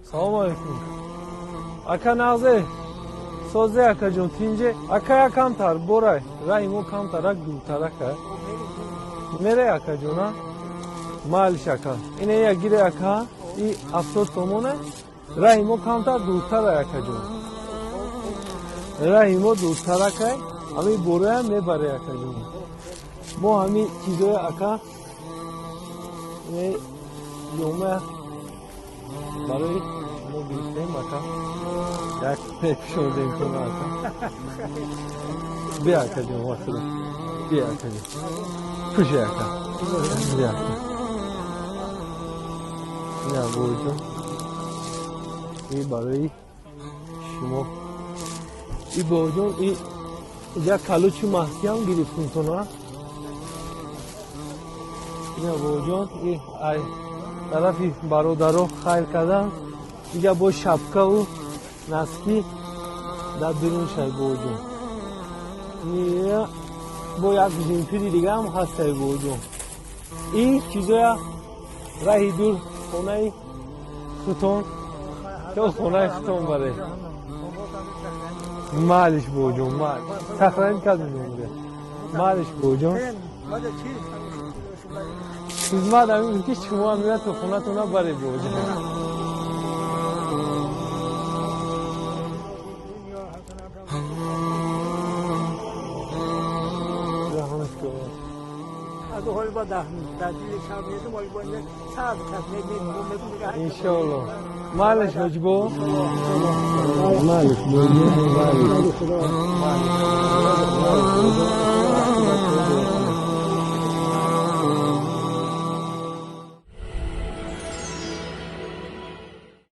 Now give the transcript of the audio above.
Салому алейкум, ака. Нағзе, созе, акаҷон, тинҷе, ака? Якамтар борай, раҳи мо камтарак дуртарака мере, акаҷона. Малиш, ака, ине я гире, ака, и 70 сомоне. Раҳи мо камтар дуртара, акаҷон, раҳи мо дуртаракай. Ҳами бораям мебаре, акаҷон. Мо ҳами чизоя, ака, ине ҷома барои шумо гирифтем, ака, як мепӯшондем тона, ака. Бия, акаҷон, вақт бия, акаҷон, пӯше, ака, бия, ака. Ина, бобоҷон, и барои шумо. И бобоҷон, и як калучи маҳсиям гирифтем тона. Ина, бобоҷон, и ай тарафи бародаро хайр кардан. Иҷа бо шапкаву носки дар дурун шай, бобоҷон. Бо як жемпири дигаам ҳастай, бобоҷон. Ин чизоя раҳи дур хонаи хутон то хонаи хутон баре. Малиш, бобоҷон, мал сохранить кардем. Малиш, бобоҷон, хизмат ҳамин ки шумо ҳам то хонатона баре, бобоҷон. Раҳмат кун. از حال با ده در دل شب میدم ولی با صد کس میگه. Иншоалло. Малиш, ҳоҷибо, малиш, бобоҷон, малиш.